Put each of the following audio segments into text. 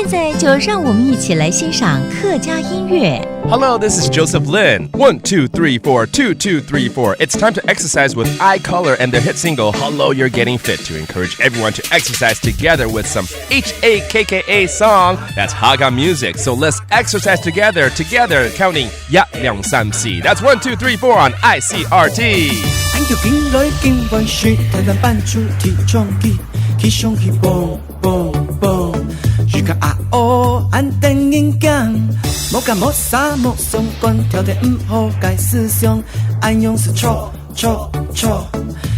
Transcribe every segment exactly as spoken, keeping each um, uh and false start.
现在就让我们一起来欣赏客家音乐。 Hello, this is Joseph Lin. One, two, three, four, two, two, three, four. It's time to exercise with Eye Color and their hit single, Hello, You're Getting Fit, to encourage everyone to exercise together with some H A K K A song. That's Hakka music. So let's exercise together, together, counting 一、两、三、四. That's one, two, three, four on I C R T. 俺就緊來緊玩時，台灣版主題唱起，起上去蹦蹦蹦。時間啊哦，俺等人講，莫甲莫啥莫相干，條條毋好个思想，俺用是錯錯錯。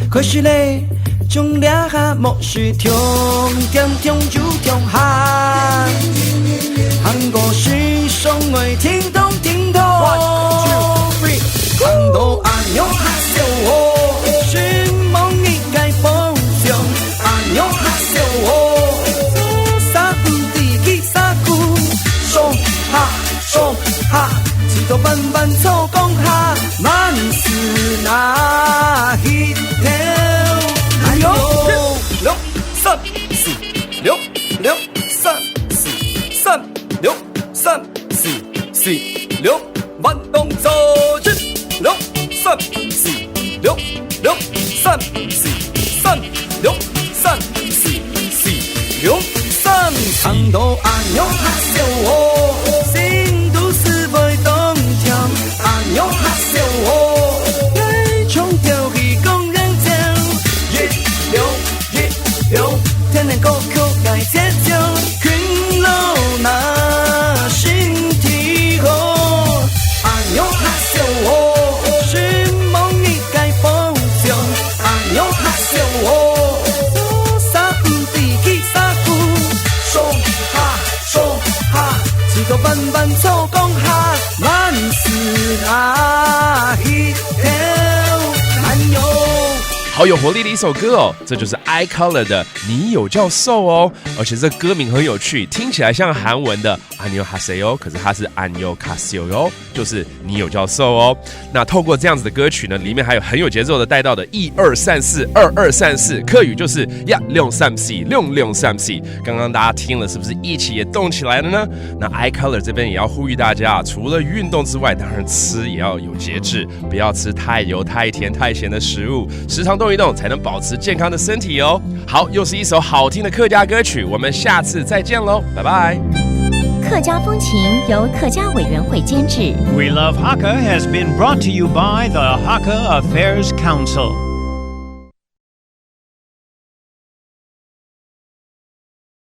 可是嘞，從這下莫是聽，聽聽就聽下，喊我時常會聽懂聽懂。喊到 안녕하세요，尋某一个方向。안녕하세요，做啥毋知去啥久。上下上下，試到萬萬錯講下，萬事那一條。哎喲，六三四六六三四三六三四四六。 慢動作，一、六、三、四、六、六、三、四、三、六、三、四、四、六、三、四。唱到안녕하세요，心肚屎會動跳。안녕하세요，愛唱跳去講人笑。一、六、一、六，天天歌曲个節奏，勤勞那身體好。 안녕하세요，尋某一个方向。안녕하세요，做啥毋知去啥久。上下上下，試到萬萬錯講下，萬事那一條。哎喲。好有活力的一首歌哦，这就是 Eye Color 的《你有叫瘦哦》，而且这歌名很有趣，听起来像韩文的안녕하세요，可是它是안녕하세요哟，就是你有叫瘦哦。那透过这样子的歌曲呢，里面还有很有节奏的带到的一二三四，二二三四，客语就是一、两、三、四，两、两、三、四。刚刚大家听了，是不是一起也动起来了呢？那 Eye Color 这边也要呼吁大家啊，除了运动之外，当然吃也要有节制，不要吃太油、太甜、太咸的食物，时常动一动，才能保持健康的身体哦。好，又是一首好听的客家歌曲，我们下次再见喽，拜拜。客家风情由客家委员会监制。 We Love Hakka has been brought to you by the Hakka Affairs Council.